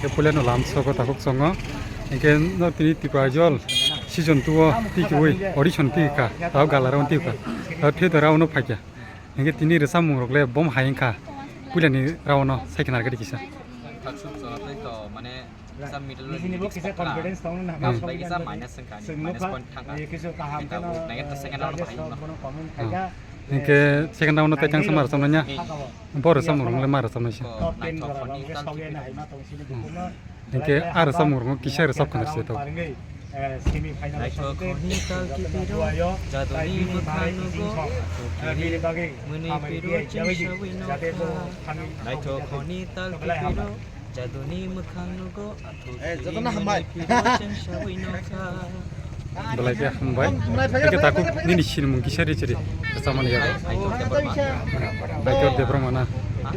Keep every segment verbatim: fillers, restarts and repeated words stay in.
Puilano lamsogo takhuk chongo. Hinkhe no tini Tipra Idol season two o tikiui audition tikha. Tao gala round tikha. Tao theater round no phaikha. Hinkhe tini rwchapmung rok le bom hai wngkha. Puilani round no saikha narwkha di kisa. Taksuk chwla tei to mane kisa middle range ni mix pokra. Confidence tong na. Bam bai kisa minus wngkha ani, minus point thangkha. Nai ta second round bahai no. Hinkhe second round no tei chang sama rwchapmanya. Bo rwchapmung rok le ma rwchapmai se. Naithok hwnwi tal kipiro. Hinkhe a rwchapmung rokno kisa rwchap khwna se to. Naithok hwnwi tal kipiro, jaduni mwkhang nugo, mwnwi piro chengsawi nokha. Naithok hwnwi tal kipiro, jaduni mwkhang nugo, jotono hambai. Chengsawi nokha. Belai khe hambai. Hambai, hambai, hambai, hambai. Hinkhe takhuk nini sinimung kisa ri chiri rwchapmani yago. Aitor Debbarma. Aitor Debbarma na? Ha?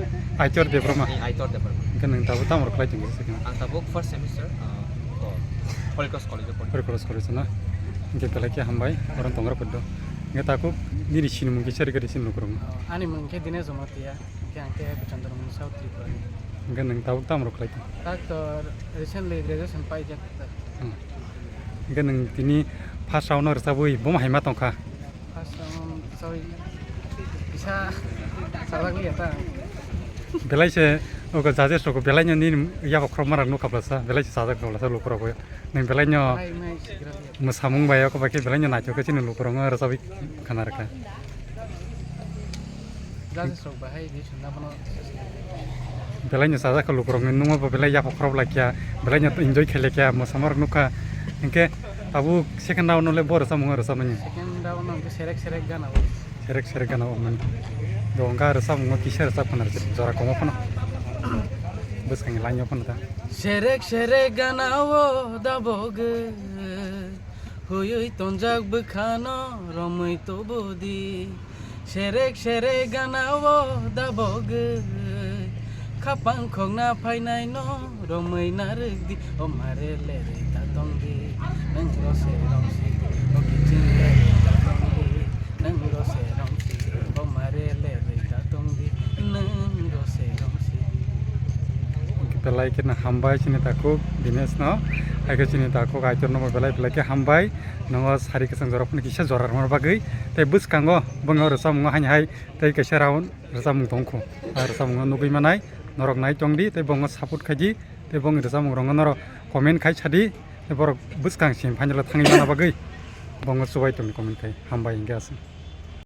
Aitor Debbarma. Ni Aitor Debbarma. Hinkhe nwng tabuk tamo rwkhlai tongkhe se khe? Ang tabuk first semester, ah, to Holy Cross College o pori. Holy Cross College o na? Hinkhe belai khe hambai, oro tongro phodo. Hinkhe takhuk nini sinimung kisa ri khe sinimung kwrwng. Oh, ani mung khe Dinesh Jamatia, hinkhe ang khe Chandra Mung South Tripura ni. Hinkhe nwng tabuk tamo rwkhlai tong? Tak to recently graduation paijak. Hmm. Hinkhe nwng tini first round no rwchabwi bomo hai ma tongkha. First round, sorry. Kisa salak liya ta. Belai se ogo judges rok belai no nini yago khorokma rok nukha bwsa, belai se sajak rok bwsa lukurok. Nwng belai no mwsamung bai oko bai khe belai no naithok khe chini lukurok no rwchabwi khana rwkha. Judges rok bahai di swnna bono. Belai no sajak kha lukurok ni nungma bo belai yaphak khorok lai kha, belai no enjoy khe lai kha, mwsama rok nukha. Hinkhe tabuk second round no le bo rwchapmung rwchapmani. Second round no hinkhe serek serek gana o. Serek serek gana o mani. Do wngkha rwchapmung kisa rwchap khana rwchap jora komo phano. Bwskang line o phano ta. Serek serek gana o dabogwi. Huyui tonjak bwkhano romwi tubudi. Serek serek gana o dabogwi. Khapang khokna phainaino romwi narwkdi. O mare lerwi ta tongdi. Nwng rose romsidi. O kiching lerwi ta tongdi. Nwng rose romsidi. O mare lerwi ta tongdi. Nwng rose romsidi. Belai kheno hambai chini takhuk Dinesh no. Hai khe chini takhuk Aitor no bo belai belai khe hambai. Nongo sari kwchang jora phano kisa jora rwna bagwi tei bwskango bongni o rwchapmungo haini hai tei kaisa round rwchapmung tongkhu. A rwchapmungo nugwi manai norok nai tongdi tei bongo support khaidi tei bongni rwchapmung rokno norok comment khai sadi tei borok bwskang simi final o thangwi mana bagwi bongo chubai tongdi comment khai hambai hinkhe aswk.